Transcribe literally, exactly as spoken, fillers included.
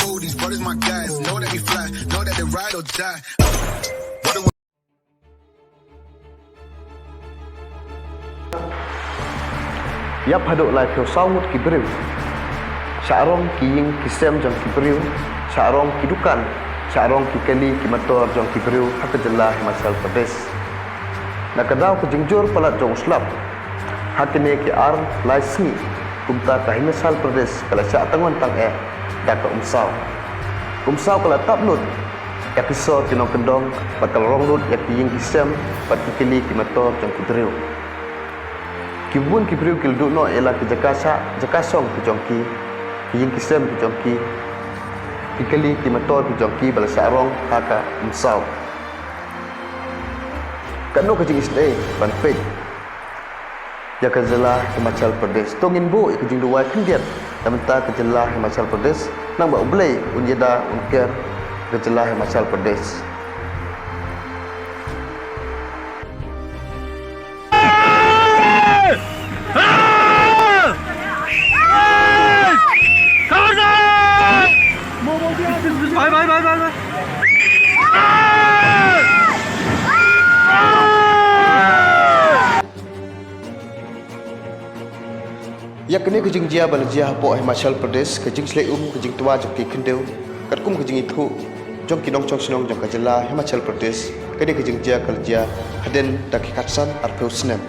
Oh, these brothers my guys, know that we fly, know that they ride or die. Ïap haduh laiphew saw ngut ki briew. Sha rong ki ïing ki sem jong ki briew, sha rong ki dukan, sha rong ki kali ki motor jong ki briew ha ka jylla Himachal Pradesh. Na ka daw ka jingjur palat jong u slap, ha kine ki ar lai sngi, kumta ka Himachal Pradesh ka la shah tangwan tang eh da ka umsaw. Umsaw ka la tap lut ïa ki sor ki nongkyndong, bad ka la rong lut ïa ki ïing ki sem bad ki kali ki motor jong ki briew. Ki bun ki briew ki la duh noh ïa la ki jaka shah jaka shong ki jong ki, ki ïing ki sem ki jong ki, ki kali ki motor ki jong ki ba la shah rong ha ka umsaw. Katno ka jingisynei ban peit ïa ka jylla Himachal Pradesh. To ngin buh ïa ka jingduwai khyndiat na bynta ka jylla Himachal Pradesh, nangba U Blei un ïada un ker ka jylla Himachal Pradesh. Ïa kane ka jingjia ba la jia hapoh Himachal Pradesh, ka jingshlei um, ka jingtwa jong ki khyndew, katkum ka jingithuh jong ki nongshong shnong jong ka jylla Himachal Pradesh, kane ka jingjia ka la jia hadien da ki khatsan arphew snem.